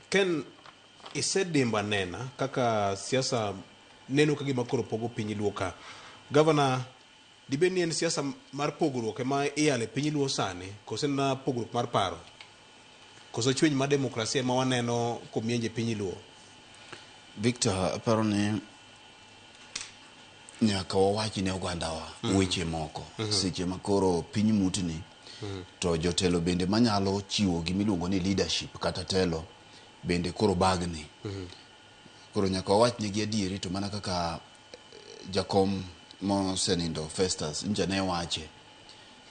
Ken, isedimbo anena kaka siasa neno ka gima koro pogo piny Luo ka. Gavana, dibed ni en siasa mar pogruok ema iyalo e piny Luo sani, koso en mana pogruok mar paro? Koso chweny mar demokrasia ema waneno komienje e piny Luo? Victor, aparo ni nyaka wawach ne ogandawa weche moko seche ma koro piny mutni to jotelo bende manyalo chiwo gimiluongo ni leadership kata telo bende koro bagni. Koro nyaka wawach negi adieri to mana kaka jakom mosenindo Festus ncha ne wache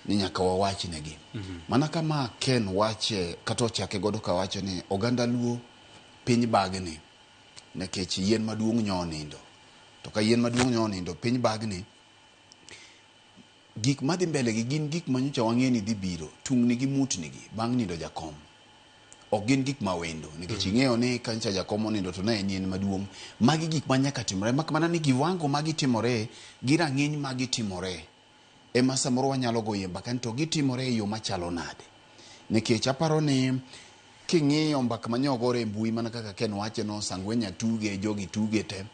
ni nyaka wawach negi. Mana kama Ken wache kata ochake godo kawacho ni oganda Luo piny bagni nikech yien maduong' nyo onindo. To ka yien maduong' nyo onindo piny bagni, gik madhi mbele gi gin gik manyocha wang'e ni dhi biro, tungni gi mutni gi bang' nindo jakom. Ok gin gik ma wendo nikech ing'eyo ni ka nyocha jakom onindo to ne en yien maduong'. Magi gik ma nyaka timre mak mana ni kiwango ma gitimore gi rang'iny ma gitimore ema samoro wanyalo goye mbaka ni to gitimore e yo machalo nade. Nikech aparo ni king'iyo mbaka ma nyogore e mbui mana kaka Ken wache no Sangwenya tuge, jogi tuge te,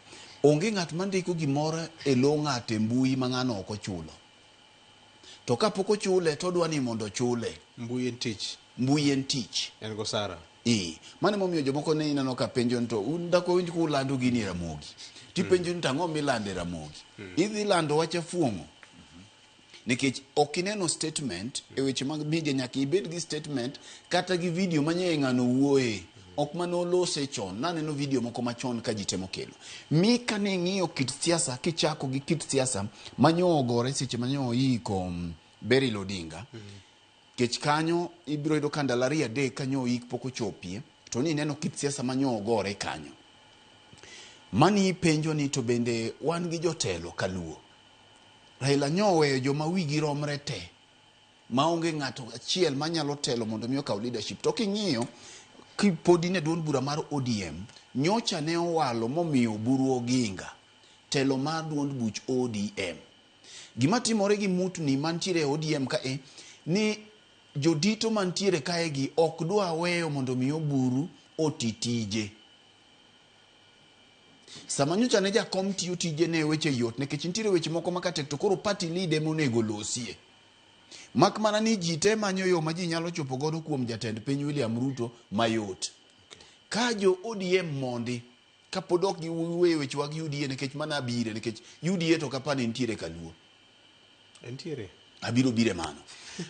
onge ng'at mandiko gimoro e lo ng'ato e mbui ma ng'ano ok ochulo. To kapok ochule to odwa ni mondo ochule. Mbui en tich. Mbui en tich. En gosara. Ee, mano emomiyo jomoko ne ineno ka penjo ni to un dak wawinj kulando gini e Ramogi. Tipenjo ni to ang'o milando e Ramogi? Idhi lando wach afuong'o. Nikech ok ineno statement e weche mag media nyaka ibed gi statement kata gi video manye ng'ano wuoye. Ok mane olose chon. Naneno video moko machon ka ji temo kelo. Mi kane ing'iyo kit siasa kichako gi kit siasa manyo ogore seche manyo oiko Beryl Odinga. Kech kanyo ibiro yudo ka ndalo ariyo adek kanyo oik pok ochopie to ni ineno kit siasa manyo ogore kanyo. Mani ipenjo ni to bende wan gi jotelo kaluo. Raila nyo oweyo joma wigi romre te maonge ng'ato achiel manyalo telo mondo mi okaw leadership. To king'iyo kipod in e duond bura mar ODM, nyocha ne owalo momiyo Oburu Oginga telo mar duond buch ODM. Gima timore gi mutni mantiere e ODM ka e ni jodito mantiere kae gi ok dwa weyo mondo mi Oburu oti tije. Sama nyocha ne jakom tiyo tije ne weche yot nikech nitiere weche moko ma katek to koro party leader ema onego losie. Mak mana ni ji te manyo yo ma ji nyalo chopo godo kuom jatend piny William Ruto mayot. Ka jo ODM mondi kapod ok giweyo weche wag UDA nikech mana abire nikech UDA to kapani nitiere kaluo. Entiere. Abiro bire mano.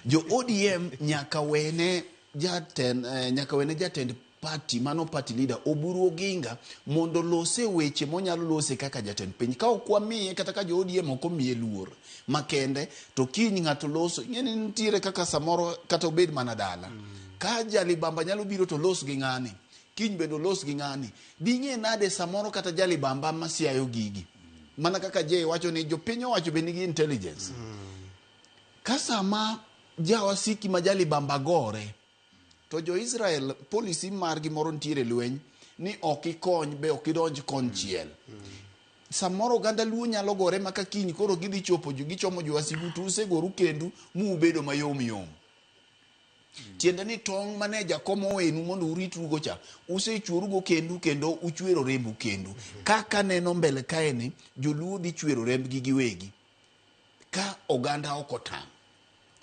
Jo ODM nyaka wene jatend nyaka wene jatend party mano party leader Oburu Oginga mondo lose weche monyalo lose kaka jatend piny. Ka ok wamiye kata ka jo ODM ok omiye luor makende to kiny ng'ato loso ing'e ni nitiere kaka samoro kata obed mana dala. Ka jalibamba nyalo biro to los gi ng'ani kiny bende olos gi ng'ani ding'e nade samoro kata jalibamba masiayo gigi mana kaka Jay wacho ni jopiny owacho be nigi intelligence ka sama jawasiki ma jalibamba gore to jo-Israel policy margi moro nitiere lweny ni ok ikony be ok idonj konchiel samoro oganda luo nyalo gore ma ka kiny koro gidhi chopo gichomo jowasigu to usegoru kendu mubedo mayom yom tiende ni tong' mane jakom owenu mondo uritrugo cha usechuorugo kendu kendo uchwero rembu kendu kaka neno mbele kae ni joluo dhi chwero rembgi giwegi ka oganda ok otang'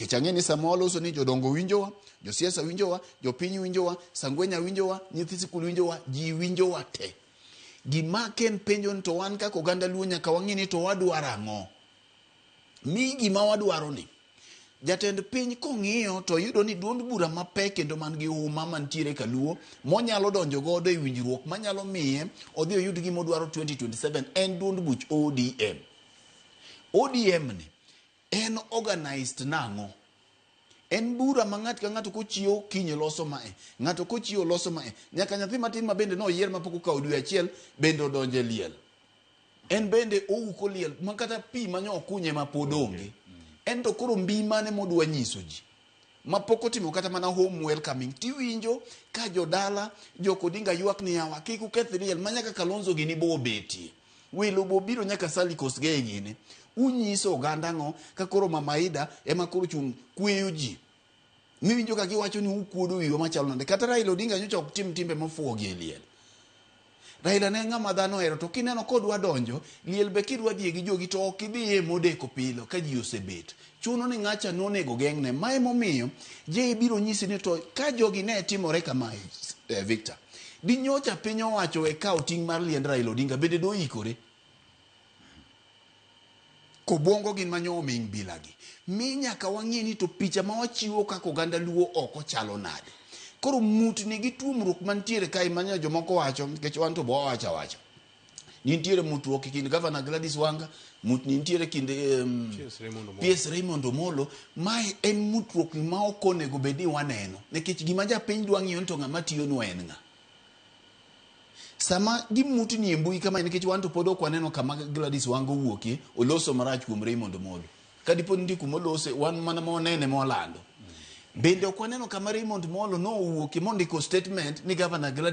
Nikech ang'e ni sama waloso ni jodongo winjowa, josiasa winjowa, jopiny winjowa, sangwenya winjowa, nyithi sikul winjowa, ji winjowa te. Gima Ken penjo ni to wan kaka oganda Luo nyaka wang'e ni to wadwaro ang'o. Mi gima wadwaro ni jatend piny kong'iyo to yudo ni duond bura mapek kendo man gi huma mantiere kaluo monyalo donjo godo e winjruok manyalo miye odhi oyud gima odwaro 2027 en duond buch ODM. ODM ni en organized nang'o? En bura ma ng'at ka ng'ato kochiewo kiny loso mae, ng'ato kochiewo loso mae, nyaka nyathi matin ma bende noyier mapok okawo dwe achiel bende odonjo e liel. En bende ouko liel ma kata pi manyo okunye ma pod onge. En to koro mbi mane modwa nyiso ji mapok otimo kata mana home welcoming tiwinjo ka jodala jok Odinga ywak ni yawa kik uketh liel ma nyaka Kalonzo gini bo obetie. Welo bo biro nyaka Sally Kosgei gini. Unyiso oganda ang'o ka koro Mama Ida ema koro chung' kweyo ji. Miwinjo ka giwacho ni ukuodo wiwa machalo nade. Kata Raila Odinga nyocha ok tim timbe mofuwo gi e liel. Raila ne ng'ama dhano ohero to kineno kodwa donjo liel be kidwa dhiye gi jogi to ok idhiye modeko pilo ka ji osebet. Chuno ni ng'acha nonego geng'ne. Ma emomiyo Jay biro nyisi ni to ka jogi ne timore kamae Victor. Di nyocha piny owacho we kawo ting' mar liend Raila Odinga bende doikore. Kobwongo gin manyo oming bilagi. Mi nyaka wang'e ni to picha ma wachiwo kaka oganda Luo oko chalo nade. Koro mutni gi tuomruok mantiere kae manya jomoko wacho nikech wan to bo wawacho awacha. Nitiere mutruok e kind Governor Gladys Wanga, mutni nitiere kind PS Raymond Omolo. PS Raymond Omolo. Mae en mutruok ma ok onego bed ni waneno nikech gima japiny dwa ng'iyo ni to ng'ama tiyonwa en ng'a. Sama gimutni e mbui kamae nikech wan to pod ok waneno kama Gladys Wanga owuokie oloso marach kuom Raymond Omolo. Ka dipo ni nitie kuma olose, wan mana ma wanene ma walando. Bende ok waneno kama Raymond Omolo nowuokie mondiko statement ni Governor Gladys